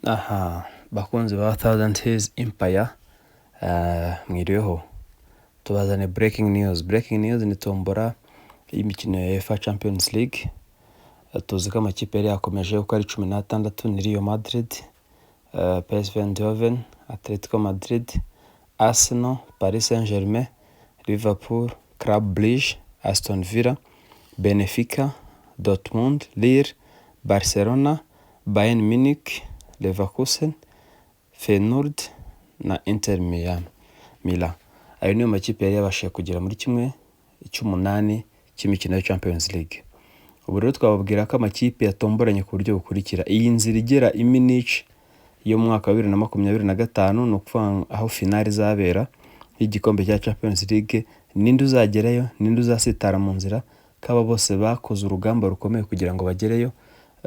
Aha bakunzi ba Thousand Hills Empire, mwiriweho. Tubazane breaking news. Breaking news ni tombora y'imikino ya UEFA Champions League. Tuzi ko amakipe yari yakomeje uko ari 16: ni Real Madrid, PSV Eindhoven, Atletico Madrid, Arsenal, Paris Saint-Germain, Liverpool, Club Brugge, Aston Villa, Benfica, Dortmund, Lille, Barcelona, Bayern Munich, Leverkusen, Feyenoord na Inter Miami Milan. Ayo niyo makipe yari yabashije kugera muri kimwe cy'umunani cy'imikino ya Champions League. Ubu rero twababwira ko amakipe yatomboranye ku buryo bukurikira. Iyi nzira igera i Munich yo mu mwaka wa 2025, ni ukuvuga aho finale izabera y'igikombe cya Champions League, ninde uzagerayo, ninde uzasitara mu nzira, kaba bose bakoze urugamba rukomeye kugira ngo bagereyo.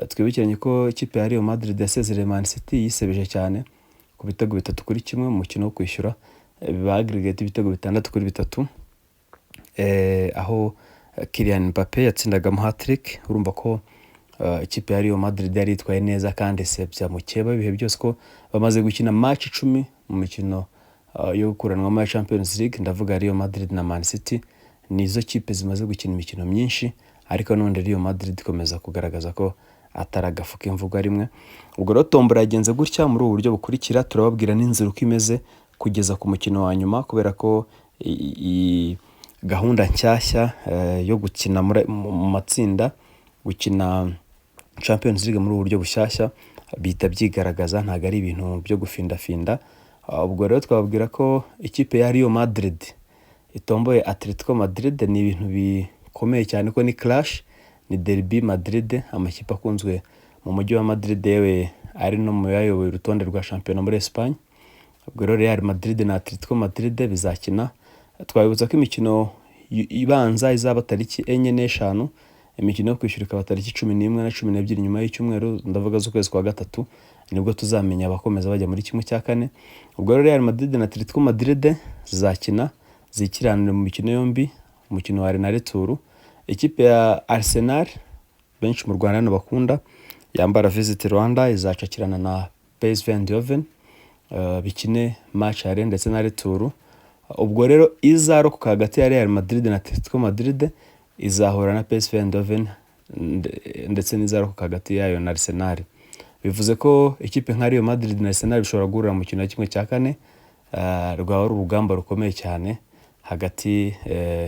Twibukiranye ko ikipe ya Real Madrid yasezereye Man City yisebeje cyane ku bitego 3-1 mu mukino wo kwishyura, biba aggregate ibitego 6-3, aho Kylian Mbappe yatsindagamo hat-trick. Urumva ko ikipe ya Real Madrid yari yitwaye neza kandi isebya mukeba ibihe byose, ko bamaze gukina match 10 mu mikino yo gukuranwamo ya Champions League. Ndavuga Real Madrid na Man City, nizo kipe zimaze gukina imikino myinshi, ariko n'ubundi Real Madrid ikomeza kugaragaza ko atari agafu k'imvugo rimwe. Ubwo rero tombora yagenze gutya muri ubu buryo bukurikira. Turababwira n'inzira uko imeze kugeza ku mukino wa nyuma, kubera ko iyi gahunda nshyashya yo gukina mu matsinda, gukina Champions League muri ubu buryo bushyashya, bihita byigaragaza, ntabwo ari ibintu byo gufindafinda. Ubwo rero twababwira ko ikipe ya Real Madrid itomboye Atletico Madrid. Ni ibintu bikomeye cyane ko ni clash, ni derby Madrid, amakipe akunzwe mu mujyi wa Madrid, yewe ari no mu bayoboye urutonde rwa shampiyona muri Espagne. Ubwo rero Real Madrid na Atletico Madrid bizakina. Twabibutsa ko imikino ibanza izaba tariki 4 n'5, imikino yo kwishyura ikaba tariki 11 na 12 nyuma y'icyumweru, ndavuga z'ukwezi kwa gatatu, nibwo tuzamenya abakomeza bajya muri kimwe cya kane. Ubwo rero Real Madrid na Atletico Madrid zizakina zikiranire mu mikino yombi, umukino wa aller na retour. Ikipe ya Arsenal, benshi mu Rwanda hano bakunda, yambara Visit Rwanda, izacakirana na PSV Eindhoven, bikine match aller ndetse na retour. Ubwo rero izarokoka hagati ya Real Madrid na Atletico Madrid izahura na PSV Eindhoven ndetse n'izarokoka hagati yayo na Arsenal. Bivuze ko ikipe nka Real Madrid na Arsenal bishobora guhurira mu mukino wa kimwe cya kane. Rwaba ari urugamba rukomeye cyane hagati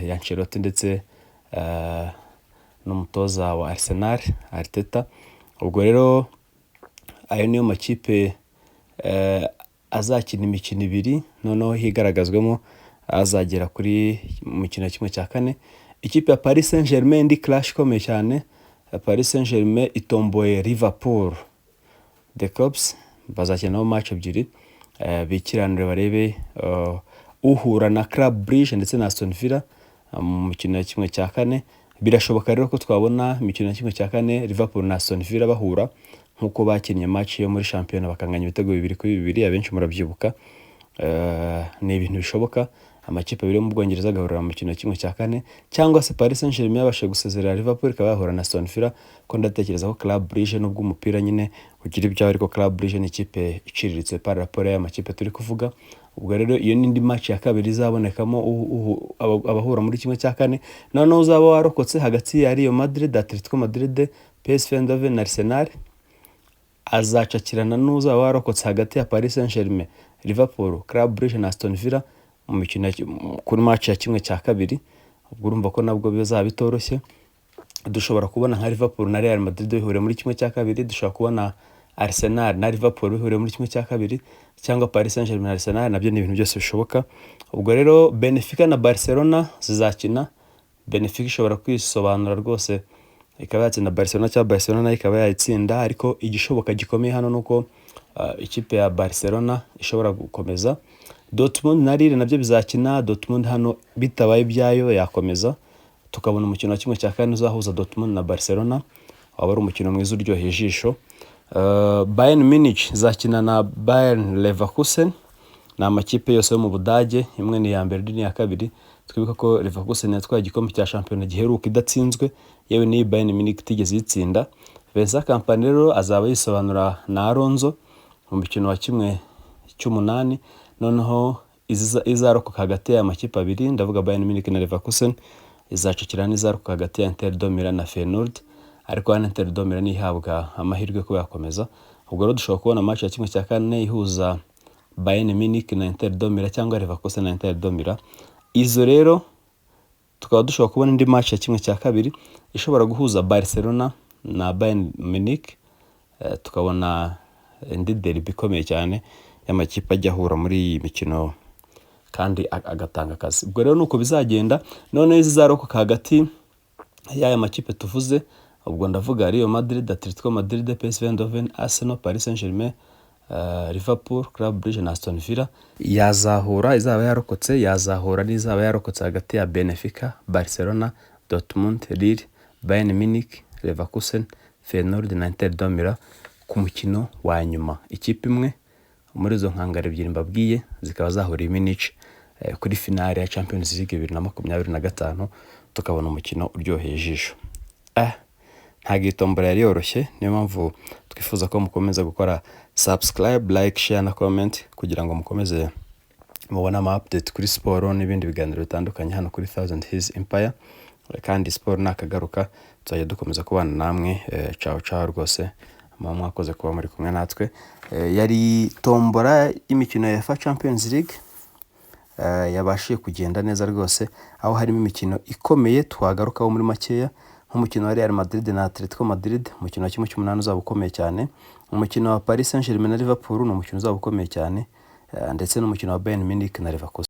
ya Ancelotti ndetse n'umutoza wa Arsenal, Arteta. Ubwo rero ayo niyo makipe azakina imikino ibiri, noneho higaragazwemo azagera kuri mukino wa kimwe cya kane. Ikipe ya Paris Saint Germain, indi clash ikomeye cyane, Paris Saint Germain itomboye Liverpool. The Kops bazakina match ebyiri, bikiranire barebe uhura na Club Brugge ndetse na Aston Villa mu mukino wa kimwe cya kane. Birashoboka rero ko twabona imikino ya kimwe cya kane Liverpool na Aston Villa bahura nk'uko bakinnye match yo muri shampiyona bakanganya ibitego 2-2, abenshi murabyibuka. Ni ibintu bishoboka, amakipe abiri yo mu Bwongereza agahurira mu mukino wa kimwe cya kane, cyangwa se Paris Saint-Germain yabashije gusezerera Liverpool ikaba yahura na Aston Villa, ko ndatekereza ko Club Brugge, nubwo umupira nyine ugira ibyaho, ariko Club Brugge ni ikipe iciriritse par rapport y'aya makipe turi kuvuga. Ubwo rero iyo n'indi match ya kabiri izabonekamo abahura muri kimwe cya kane. Noneho uzaba warokotse hagati ya Real Madrid, Atletico Madrid, PSV Eindhoven na Arsenal azacakirana n'uzaba warokotse hagati ya Paris Saint-Germain, Liverpool, Club Brugge na Aston Villa mu mikino kuri match ya kimwe cya kabiri. Ubwo urumva ko nabwo bizaba bitoroshye. Dushobora kubona nka Liverpool na Real Madrid bihuriye muri kimwe cya kabiri, dushobora kubona Arsenal na Liverpool bihuriye muri kimwe cya kabiri, cyangwa Paris Saint-Germain na Arsenal, nabyo ni ibintu byose bishoboka. Ubwo rero Benfica na Barcelona zizakina. Benfica ishobora kwisobanura rwose ikaba yatsinda Barcelona, cyangwa Barcelona nayo ikaba yayitsinda, ariko igishoboka gikomeye hano ni uko ikipe ya Barcelona ishobora gukomeza. Dortmund na Lille nabyo bizakina. Dortmund hano bitabaye ibyayo yakomeza, tukabona umukino wa kimwe cya kane uzahuza Dortmund na Barcelona, waba ari umukino mwiza uryoheye ijisho. Bayern Munich izakina na Bayern Leverkusen. Ni amakipe yose yo mu Budage, imwe ni iya mbere, indi ni iya kabiri. Twibuka ko Leverkusen yatwaye igikombe cya shampiyona giheruka idatsinzwe, yewe n'iyi Bayern Munich itigeze yitsinda. Vincent Kompany rero azaba yisobanura na Alonso. mu mukino wa 1/8. Noneho izarokoka hagati y'aya makipe abiri, ndavuga Bayern Munich na Leverkusen, izacakira n'izarokoka hagati ya Inter de Milan na Feyenoord. Ariko hano Inter de Milan ihabwa amahirwe kuba yakomeza. Ubwo rero dushobora kubona match ya 1/4 ihuza Bayern Munich na Inter de Milan cyangwa Leverkusen na Inter de Milan. Izo rero tukaba dushobora kubona indi match ya 1/2 ishobora guhuza Barcelona na Bayern Munich, tukabona indi derby ikomeye cyane y'amakipe ajya ahura muri iyi mikino kandi agatanga akazi. Ubwo rero nuko bizagenda. Noneho izizarokoka hagati y'aya makipe tuvuze, ubwo ndavuga Real Madrid, Atletico Madrid, PSV Eindhoven, Arsenal, Paris Saint-Germain, Liverpool, Club Brugge na Aston Villa, yazahura izaba yarokotse yazahura n'izaba yarokotse hagati ya Benfica, Barcelona, Dortmund, Lille, Bayern Munich, Leverkusen, Feyenoord na Inter de Milan ku mukino wa nyuma. Ikipe imwe muri izo nkangara ebyiri mbabwiye zikaba zahuriye i Munich kuri finale ya Champions League 2025, tukabona umukino uryoheye ijisho. Ntabwo iyi tombora yari yoroshye. Niyo mpamvu twifuza ko mukomeza gukora subscribe, like, share na comment kugira ngo mukomeze mubone ama update kuri siporo n'ibindi biganiro bitandukanye hano kuri Thousand Hills Empire. Kandi siporo nakagaruka tuzajya dukomeza kubana namwe. Ciao ciao rwose, muba mwakoze kuba muri kumwe natwe. Yari tombora y'imikino ya UEFA Champions League yabashije kugenda neza rwose, aho harimo imikino ikomeye twagarukaho muri makeya, nk'umukino wa Real Madrid na Atletico Madrid, umukino wa 1/8 uzaba ukomeye cyane. Umukino wa Paris Saint-Germain na Liverpool ni umukino uzaba ukomeye cyane, ndetse n'umukino wa Bayern Munich na Leverkusen.